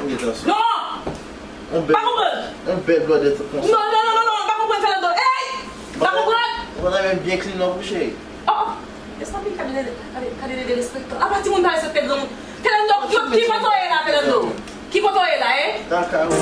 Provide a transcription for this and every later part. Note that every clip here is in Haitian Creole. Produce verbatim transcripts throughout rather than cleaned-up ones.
Non! On bèl, on bèl blòdè konsa. Non, non, non, non, non, pa konprann Fernando. Ey! Pa konprann! Ou pa menm byen klin non pou cheri. Oh, oh. Desann, gade, gade, gade, gade derespektan. Apa timoun pa respekte granmoun. Fernando, ki kote w ye la, Fernando? Ki kote w ye la, eh? Dakar, wi.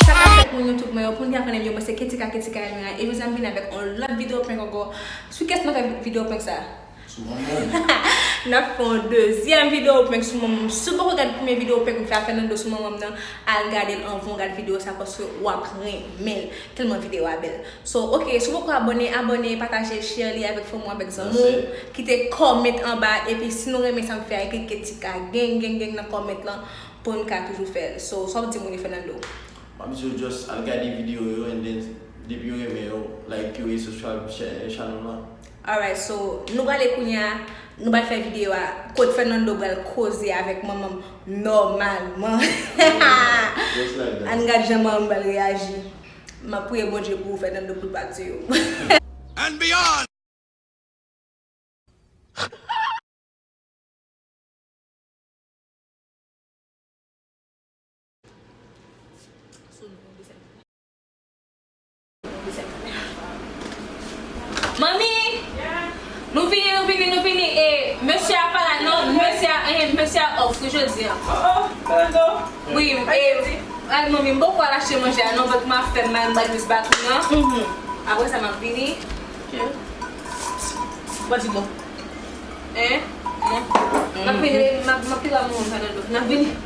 Sa k ap fèt moun YouTube mwen yo, pou n ka konnen yo, mwen se Ketika, Ketika Elmira, e jodi a m vin avèk yon lòt videyo prank ankò. Sou kiyès nou fè videyo prank sa? Sou manman m. N ap fè yon dezyèm videyo prank sou manman m. Si w poko gad premye videyo prank m fè a Fernando sou manman m nan, al gade l anvan w gad videyo sa paske w ap renmen l. Tèlman videyo a bèl. So, ok, si w poko abòne, abòne, pataje, share li avèk fanmi w, avèk zanmi w. Kite comment anba, epi si nou renmen sa m fè a, ekri Ketika gang, gang, gang nan comment lan pou n ka toujou fè l. So, sa w ap di moun yo, Fernando? M ap di yo just al gade videyo yo, and then, depi yo renmen yo, like yo e subscribe channel lan. Alright, so, nou prale kounye a, nou pral fè videyo a, kot Fernando pral koze avèk manman m nòmalman. Just like that. Ann gad jan manman m pral reyaji. M ap priye Bondye pou ou, Fernando, pou l pa tiye w. And beyond. Manmi! Nou vini, nou vini, nou vini. E, mesye a pa la, non. Mesye a, eh, mesye a off, wi, jodi a. Oh, oh, Fernando. Wi, e, ay, manmi, m poko al achte manje a, non, vant mwen ap fè m mal, m pral jis bati nan. Apre sa, m ap vini. Ok. Bati non. Hein? Non. M ap vini, m ap, m ap vini la, moun, Fernando. M ap vini.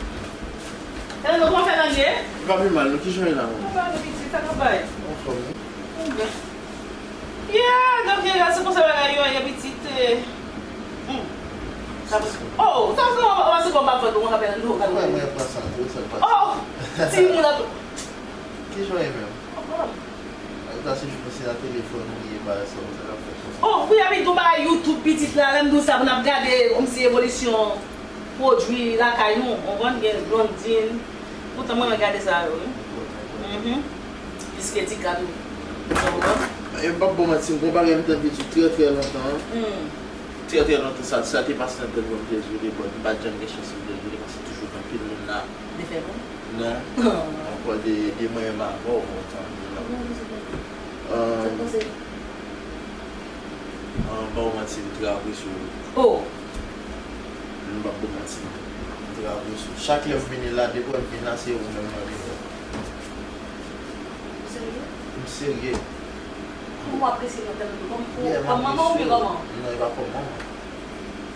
Fernando, kòman Fernando ye? Li pa pi mal, non, kijan w ye la, moun? Sa va, pitit, sa ka bay? Anfòm, wi. Yeah, gade, gade, se konsa bagay yo ye, pitit, eh. Hmm. Sa, oh, sa, sa, sa, se konsa bagay yo, gade. Mwen, mwen, pran sa, tou, sa, pran sa. Oh, timoun ap. Kijan w ye menm? Anfòm. Sa se jis paske nan telefòn ou ye, bagay sa, sa k ap fèt konsa. Oh, wi, epi tou bagay YouTube pitit la, lè m di w sa, pou n ap gade kòmsi evolisyon pwodui lakay nou, w konprann, gen Blondine. Poutan mwen renmen gade sa yo, wi. Mhm. Plis Ketika tou. Ou konprann? E m p ap ba w manti, m gon bagay m t anvi di w trè, trè lontan. Hmm. Trè, trè lontan, sa, sa te pase nan tèt mwen, m te di w, bon, m pa t janm gen chans pou m te di w, paske toujou gen anpil moun la. Defè nou? Non. Ankò de, de mwen menm avè w, bon, sa m di la. Sa w panse? Ah, m pa w manti, m trè apresye w. Oh! M p ap ba w manti, m trè apresye w. Chak lè m vini la, depi m vin la, se ou menm m ap vini wè. Ou serye? M serye. Kòman w apresye m nan tèlman? Kòm, kòm manman oubyen kòman? Non, e pa kòm manman.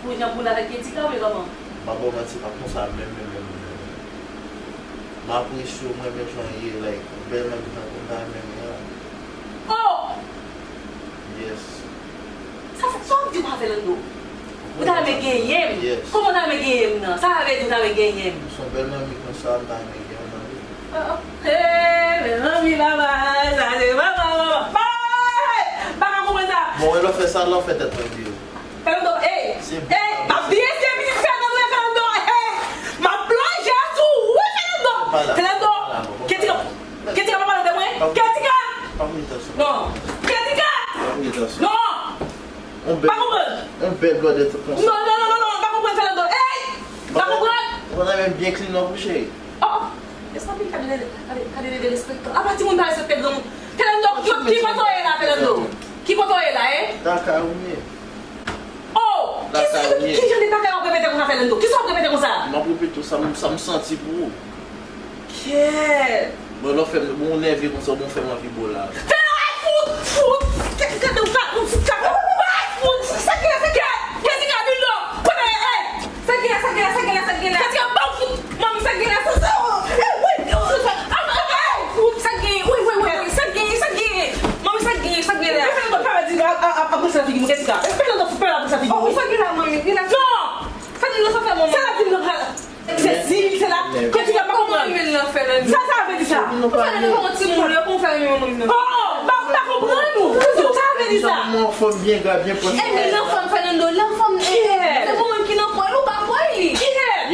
Pou jan pou l avèk Ketika oubyen kòman? M pa ba w manti, pa konsa menm, menm, menm, menm. M apresye w, m renmen jan w ye, like, bèl manmi tankou m ta renmen gen an. Oh! Yes. Sa fè, sa w ap di konsa, Fernando? Ou ta renmen genyen m? Yes. Kòman w ta renmen genyen m nan? Sa vle di ou ta renmen genyen m? Ou se yon bèl manmi konsa, m ta renmen genyen w nan vi m. Oh, oh. Hey, bèl manmi, papa, sa se papa, papa. Hey! M pa ka konprann sa. Bon, e lè w fè sa, lè w fè tèt mwen vire. Fernando, ey! Ey! M ap byen se pitit Fernando, ey, Fernando, ey! M ap plonje sou ou, wi, Fernando! Fernando! Ketika, Ketika pa pale de mwen? Ketika! Non! Ketika! Non! Pa konprann! Non, non, non, non, non, pa konprann, Fernando! Ey! Pa konprann! Ou pa menm byen klin non pou cheri. Oh, oh. Desann, gade, gade, gade, gade derespektan. Apa timoun pa respekte granmoun. Fernando, ki, ki kote w ye la, Fernando? Ki kote w ye la, eh? Dakar ou ye? Oh! Ki, ki, ki jan de bagay w ap repete konsa, Fernando? Kisa w ap repete konsa? M ap repete w sa m, sa m santi pou ou. Kèt! Bon, lè w fè m, bon, w nève konsa, bon, w fè m anvi bo la. Fè ay fout! Fout! Gade, gade, w ka, w fout, ka, ay fout! Sa ki la, sa ki la? Kèt! Kèt, Fernando! Kote, eh! Sa gen la, sa gen la, sa gen la, sa gen la? Kèt, Fernando, ba w fout! Manmi, sa gen la, sa, sa, oh, eh, wi, oh, sa, ah, ah, ah, fout! Sa gen, wi, wi, wi, wi, sa gen, sa gen! Manmi, sa gen, sa gen la? Kèt, Fernando, pa di, a, a, a, a, sa figi mwen, Kèt, Fernando, pa di, a, sa figi mwen. Oh, sa gen la, manmi, gen la. Non! Sa gen la, sa fè manman. Sa la di, non, pa la. Se si, se la, Ketika pa konprann. Sa, sa vle di sa. Ou fè nan yon timoun, yo konn fè nan yon moun nan. Oh, oh, pa, pa konprann ou. Sa vle di sa. Ou anfòm byen, gad byen pwòch. Epi lanfòm Fernando, lanfòm, eh, se mwen menm ki nan kwè l, ou pa kwè li. Kiyès?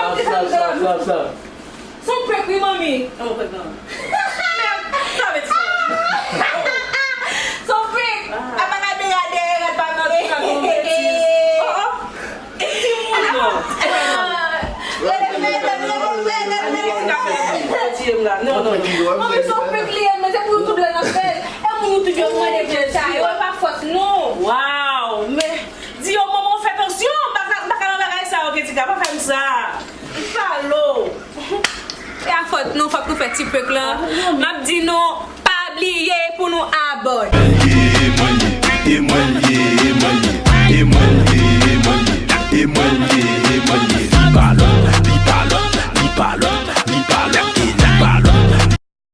Sa, sa, sa, sa, sa. Se yon prank wi, manmi. Yon prank, non. Sa vle di sa. Se yon prank. Ah. Apa ka de rade, rad pa nan. Oh, oh. Ti moun, non. Rade, rade, rade, rade, rade. Ti m la. Non, non, non. Manmi, se yon prank li ye, men se pou YouTube la n ap fè l. E moun YouTube yo mande vye sa yo, e pa fòt nou. Wow, men di yo manman w fè tansyon, m pa ka, m pa ka nan bagay sa, ok, Tika, pa fè m sa. M falo. E a fòt nou, fòk nou fè ti prank lan. M ap di nou, pa bliye pou nou abòne. E mwen ye, e mwen ye, e mwen ye, e mwen ye, e mwen ye, e mwen ye, e mwen ye. Falo,